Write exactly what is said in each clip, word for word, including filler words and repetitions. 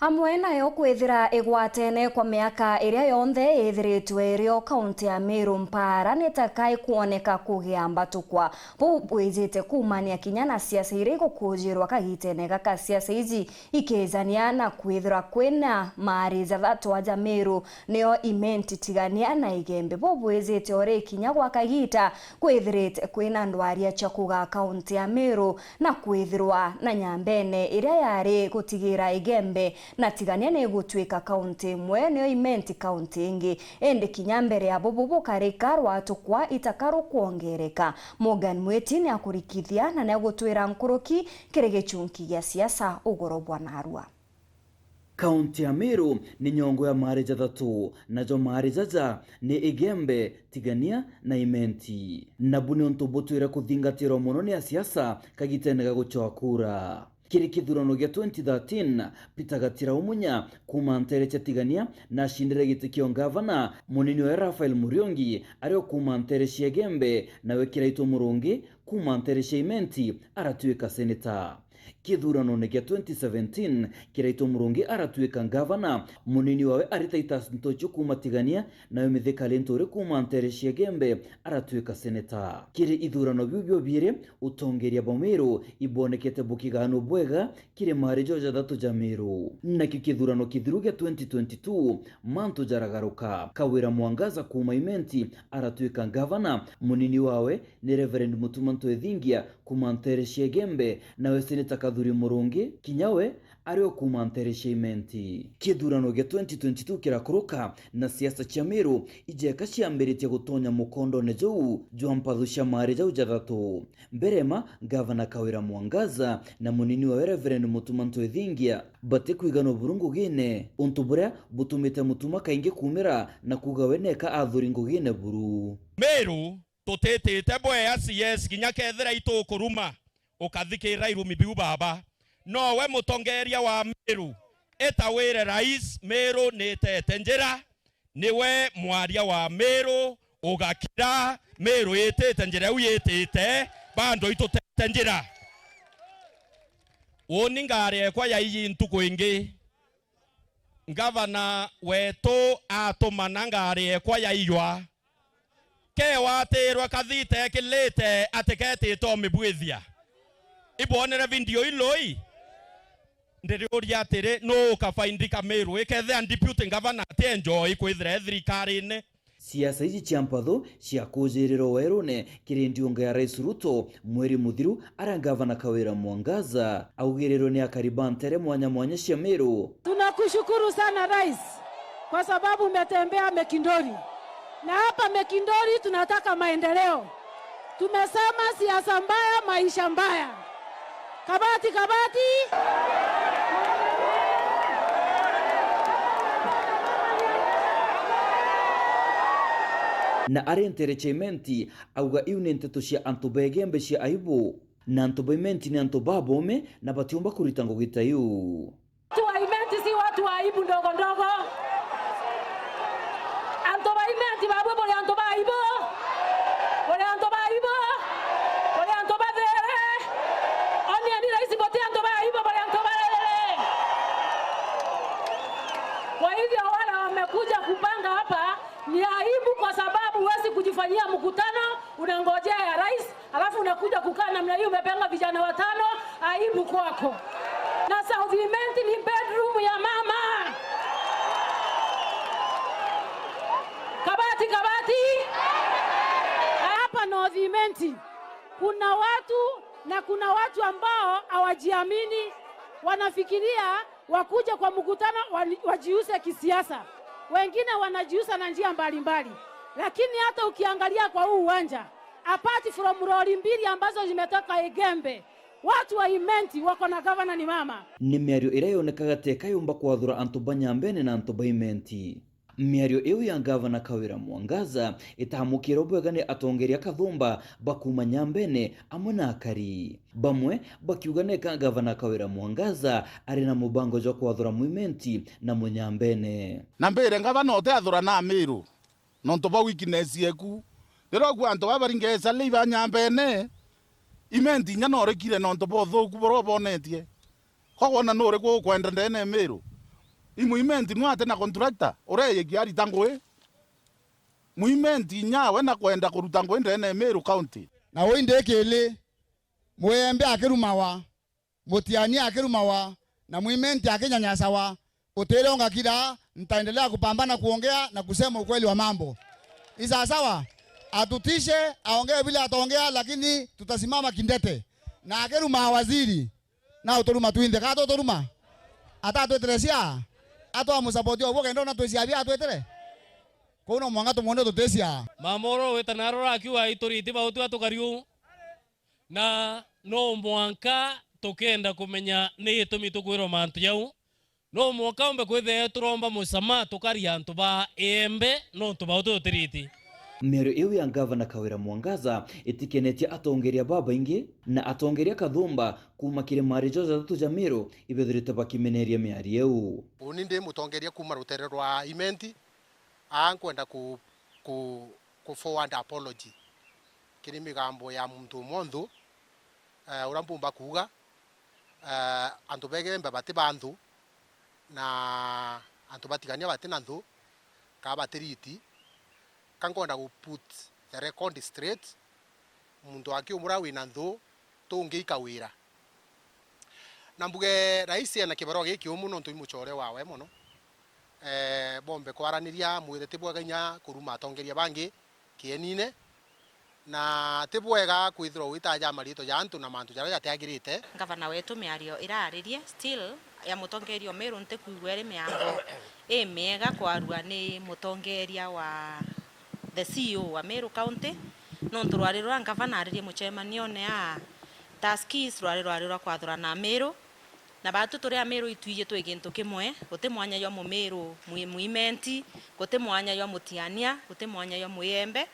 Amwe nayo kwithira igwatene kwa miaka iria yonthe ithiritwe irio kaunti ya Meru mpaara ni ta kai kwoneka kugia mbatukwa. Buu bwijite kuumania kinya na siasa iria igukujirwa kagitene gaka. Siasa iji ikijania na kwithirwa kwina maari jathatu aja Meru, nio Imenti, Tigania na Igembe. Buu bwijite ori kinya gwa kagiita kwithirite kwina ndwaria cia kuga kaunti ya Meru na kwithirwa na Nyambene iria yari gutigira Igembe na Tigania ni igutwika kaunti imwe, nio Imenti kaunti ingi. Indi kinya mbere ya bubu bukarika, rwatukwa itaka rukwongereka. Morgan Mwiti ni akurikithia na ni agutwira nkuruki kiri gichunki gia siasa ugoro bwa narua. Kaunti ya Meru ni nyongo ya maari jathatu, najo maari jaja ni Igembe, Tigania na Imenti. Nabu ni untu butwire kuthingatirwa mono ni asiasa kagitene ga gucwa kura. Kiri kithurano gia twenty thirteen, Peter Gatira Umunya kuuma nteere cia Tigania nacindire giti kia ungavana, munini wawe Raphael Muriungi ari o kuuma nteere cia Igembe, nawe Kiraitu Murungi kuuma nteere cia Imenti aratwika seneta. Kithuranone gia twenty seventeen, Kiraitu Murungi aratwika ngavana, munini wawe ari Titus Ntochu kuuma Tigania, nawe Mithika Linturi kuuma nteere cia Igembe aratwika seneta. Kiri ithurano biu biobiiri, utongeria bwa Meru ibonekete bukigaanua bwega kiri maari jo jathatu ja Meru. Nakio kithurano kithiru gia twenty twenty-two, mantu jaragaruka. Kawira Mwangaza kuuma Imenti aratwika ngavana, munini wawe ni Reverend Mutuma Ntwethingia kuuma nteere cia Igembe, nawe seneta Kathuri Murungi, kinya we ari o kuuma nteere cia Imenti. Kithurano gia twenty twenty-two kirakuruka, na siasa cia Meru ijeeka ciambiritie gutonya mukondone juu jwa mpathu cia maari jau jathatu. Mbere ma, ngavana Kawira Mwangaza na munini wawe Reverend Mutuma Ntwethingia batikwiganwa buru ngugine, untu buria butumite Mutuma kaingi kuumira na kuuga we neka athuri ngugine buru. Meru tutitite bwea C S kinya kethira itukuruma, ukathikirira irumi biu baba. Nowe mutongeria wa Meru, eta wire rais, Meru nitete njira, niwe mwaria wa Meru, ugakira, Meru itite njira iu itite, bando itutete njira. Uuni ngari ekwa ya iyi ntuku ingi, ngavana wetu atumana ngari ekwa yaiywa, kewatirwe kathita ekilite ati ketite umibwithia. Ibwonere video ilo i? Ndiriuria atiri, nuu ukafaindika Meru ikethira deputy governor ati enjoy kwithira e thirikarine? Siasa iji cia mpathu ciakujirirwe werune kiri ndiunga ya Rais Ruto mweri muthiru, aria ngavana Kawira Mwangaza augirirwe ni akari ba ntere mwanya mwanya cia Meru. Tunakushukuru sana Rais, kwa sababu umetembea Mekindori. Na hapa Mekindori tunataka maendeleo. Tumesema siasa mbaya, maisha mbaya. Kabati, kabati. Na ari ntere cia Imenti, auga iu ni nteto cia antu ba Igembe cia aibu, na antu ba Imenti ni antu babome na batiumba kurita ngugi ta iu. Watu wa Imenti si watu wa aibu ndogo ndogo. Antu ba Imenti babwe buri antu ba aibu. Buri antu ba aibu. Buri antu bathere. Onieni rais, buti antu ba aibu, buri antu barerere. Kwa hivyo wale wamekuja kupanga hapa ni aibu, kwa sababu huwezi kujifanyia mkutano unangojea ya rais, alafu unakuja kukaa namna hii, umepanga vijana watano, aibu kwako. Na South Imenti ni bedroom ya mama. Kabati, kabati. Hapa North Imenti kuna watu, na kuna watu ambao hawajiamini, wanafikiria wakuje kwa mkutano wani-, wajiuse kisiasa. Wengine wanajiusa na njia mbalimbali. Lakini hata ukiangalia kwa huu uwanja, apart from lori mbili ambazo zimetoka Igembe, watu wa Imenti wako na gavana ni mama. Ni miario iria yonekaga teka yumba kwathura antu ba Nyambene na antu ba Imenti. Miario iu ya ngavana Kawira Mwangaza itamukirwe bwega ni atongeria kathumba ba kuuma Nyambene amwe na akari. Bamwe bakiuga neka ngavana Kawira Mwangaza ari na mubango jwa kwathura Mwimenti na Munyambene. Na mbire ngavana utiathura na Amiru, nontu bwa weakness yeku. Riria ukua antu baba bari ngeca lei ba Nyambene, Imenti inya norekire nontu bwa uthuku buria ubonetie. Koguo ona nuriku ukwenda ndene ya Miru? I Mwimenti nwe ati na contractor, ureeyikia arita ngui. Mwimenti inya we na kwenda kuruta ngui ndene ya Meru County. Na ui ndikili, Mwembe akirumawa, Mutiania akirumawa, na Mwimenti akinyanyasawa, utire ungakira, ntaendelea kupambana kuongea na kusema ukweli wa mambo. Ni sawa sawa? Atutishe, aongee vile ataongea, lakini tutasimama kindete. Na akirumaa waziri, na uturuma twinthe, kana tuturuma? Atatwitire cia? Atwamusapoti obu, kenda ona twisia bia atwitire? Kuu no mwanga tumwone tutisia. Mamoro wita narora akiuga ituriti bautua tukariu. Na no mwanka tukenda kumenya ni gitumi tukwirwa mantu jau. No mwanka umbe kwithia turomba musama tukaria antu ba Iembe nontu bao tutiriti. Miario iu ya Ngavana Kawira Mwangaza itikenetie atongeria babaingi, na atongeria kathumba kuuma kiri maari jo jathatu ja Meru ibethirite bakimeneria miario iu. Uni ndi mutongeria kuuma rutere rwa Imenti, aa nkwenda ku, ku, ku forward apology kiri migambo ya muntu umwe nthu, eh, uria mpumba kuuga, eh, antu ba Igembe bati ba nthu, na antu ba Tigania bati na nthu, kaa batiriti. Ka nkwenda ku put the record straight, muntu aki umura wina nthu, tungi ikawira. Na mbuge raisi ena kibarua gikiumu nontu i mucore wawe mono. Eh, bombe kwaraniria, mwire ti bwega inya kuruma atongeria bangi kienine, na ti bwega kwithirwa witaja mariitwa ja antu na mantu jaria jatiagirite. Ngavana wetu miario iraaririe, still, ya mutongeria o Meru ntikwigua iri miango imiega kwarua ni mutongeria wa the C E O wa Meru County, nontu rwari ruria ngavana aririe mucemanione a Tuskys rwari rwari rwa kwathurana Meru, na batu turi Ameru itwiji twi gintu kimwe, guti mwanya jwa Mumiru, Mwi-, Mwimenti, guti mwanya jwa Mutiania, guti mwanya jwa Mwiembe,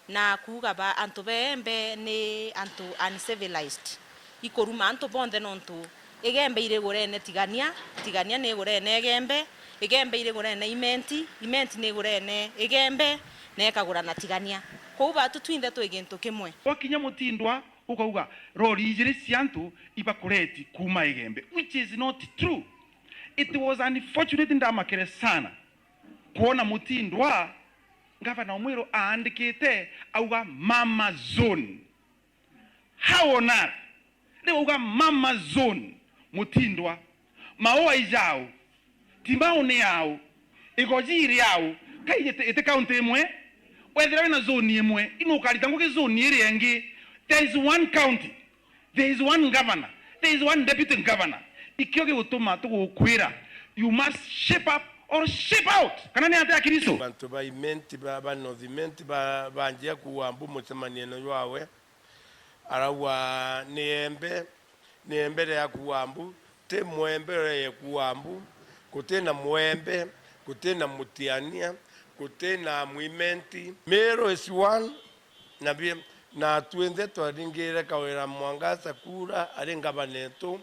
na kuuga ba, antu ba Iembe ni antu uncivilized. Ikuruma antu bonthe nontu Igembe irigurene Tigania, Tigania ni igurene Igembe, Igembe irigurene Imenti, Imenti ni igurene Igembe, na ikagurana Tigania. Kwou batu twinthe twi gintu kimwe. Gwakinya Mutindwa, ukauga rori ijiri cia antu ibakureti kuuma Igembe, which is not true. It was unfortunate, ndamakire sana kwona Mutindwa, ngavana o Mwiru aandikite auga mama zone. How on earth? Riu auga mama zone, Mutindwa, Maua ijau, Timau ni au, Igoji iri au, kai iti, iti county imwe? Wethira wina zone imwe, ino ukarita ngugi zone iria ingi. There is one county, there is one governor, there is one deputy governor. Ikio gigutuma tugukwira, you must shape up or shape out. Kana ni atia, Akiristo? Bantu ba Imenti, ba, ba North Imenti, ba, banjia kuuga mbu mucemaniene jwawe. Arauga, "Ni Iembe, ni Iembe ria kuuga mbu, ti Mwembe uria yekuuga mbu, guti na Mwembe, guti na Mutiania, guti na Mwimenti. Meru is one, na bi-, na twinthe twaringire Kawira Mwangaza kura ari ngavana etu,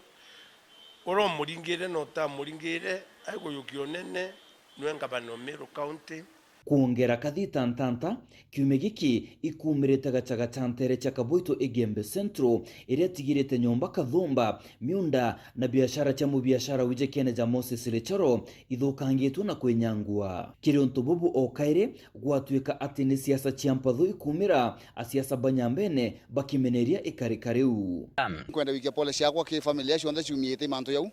uria umuringire na utamuringire, aigujukia unene, niwe ngavana o Meru County." Kwongera kathita ntanta, kiumia giki ikumirite gacaga ca ntere cia Kaboito Igembe Central, iria itigirite nyomba kathumba, miunda na biashara cia mubiashara wijikene ja Moses Richaro ithukangitwe na kwinyangua. Kiri untu bubu o kairi, gwatuika ati ni siasa cia mpathu ikumira, asiasa ba Nyambene bakimeneria ikarika riu. Nkwenda gwikia pole ciakwa ki family ya cionthe ciumiite mantu jau.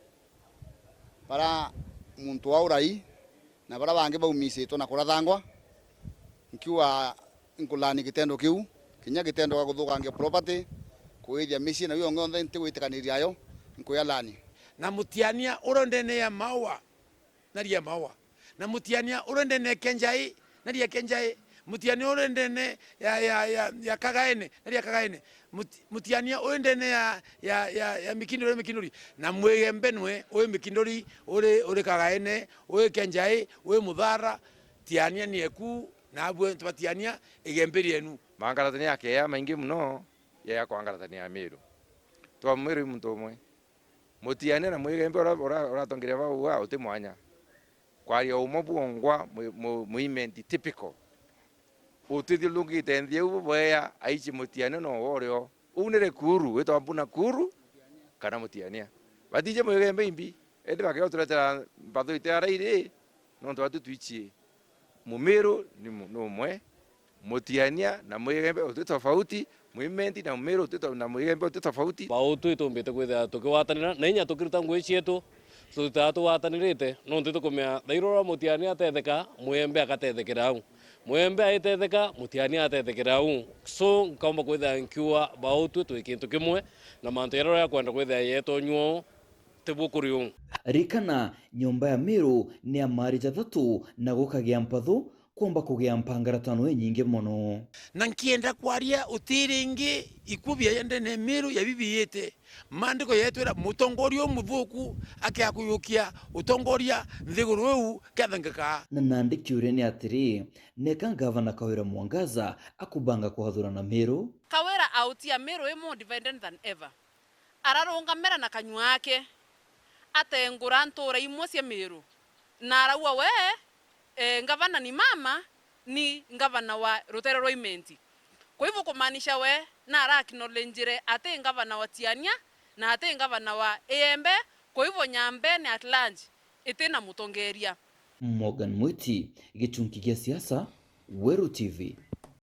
Bara muntu wa urai, na bara bangi baumisitwe na kurathangwa, nkiuga nkulani gitendo kiu, kinya gitendo gia kuthukangia property, kuithia micii na biu yonthe ntigwitikaniria ayo, nkuya lani. Na Mutiania uria ndene ya Maua, naria Maua. Na Mutiania uria ndene ya Kenjai, naria Kenjai. Mutiania uri ndene ya, ya, ya, ya Kagaene, naria Kagaene. Muti-, Mutiania uri ndene ya, ya, ya, ya Mikindori, uri Mikindori. Na Mwigembe nwe uri Mikindori, uri, uri Kagaene, uri Kenjai, uri Muthara. Tiania ni eku, na abwe tubatiania Igembe rienu. Mangaratania ya keya maingi muno, ya kwangaratania ya Miru. Twa Miru i muntu umwe. Mutiania na Mwigembe ura, ura, uratongeria bau uga uti mwanya. Kwaria umwe bwongwa mu, mu, Muimenti typical. Utithiurungite nthi iu bweya aici Mutiania no worio. Uu ni Rikuru, witwa Mbuna Kuru, kana Mutiania. Batiji Mwigembe imbi, indi bakioturetera Mpatho itiara iri, nontu atu twichie. Mumiru ni mu-, ni umwe, Mutiania na Mwigembe uti tofauti, Mwimenti na Mumiru uti to-, na Mwigembe uti tofauti. Bautwi tumbite kwithira tukigwatanira na inya tukiruta ngugi cietu, tutithaga tugwatanirite, nontu tukumenya thaira uria Mutiania atetheka, Mwigembe agatethekera au. Mwigembe aitetheka, Mutiania atethekera au. So, nkaumba kwithira nkiuga Bautwi twi kintu kimwe, na mantu jaria uria akwenda kwithira yetonywa uu, tibukuri uu. Rikana, nyomba ya Miru ni ya mari jathatu na gukagia mpathu, kwomba kugia mpangara tano inyingi mono. Na nkienda kwaria uti ringi ikuu biaja ndene ya Miru ya bibiite. Maandiko yetwira mutongoria umuthuku akiakuyukia utongoria nthiguru iu kethangika. Na nandi kiuria ni atiri, neka ngavana Kawira Mwangaza akubanga kuhathurana Miru? Kawira autia Miru i more divided than ever. Ararungamira na kanyua ake, atengura ntuura imwe cia Miru, na arauga we, e, ngavana ni mama, ni ngavana wa rutere rwa Imenti. Kwa hivyo kumaanisha we na ara acknowledgere ati ngavana wa Tiania na ati ngavana wa Igembe, kwa hivyo Nyambene at large iti na mutongeria. Morgan Mwiti, gichunki gia siasa, Weru T V.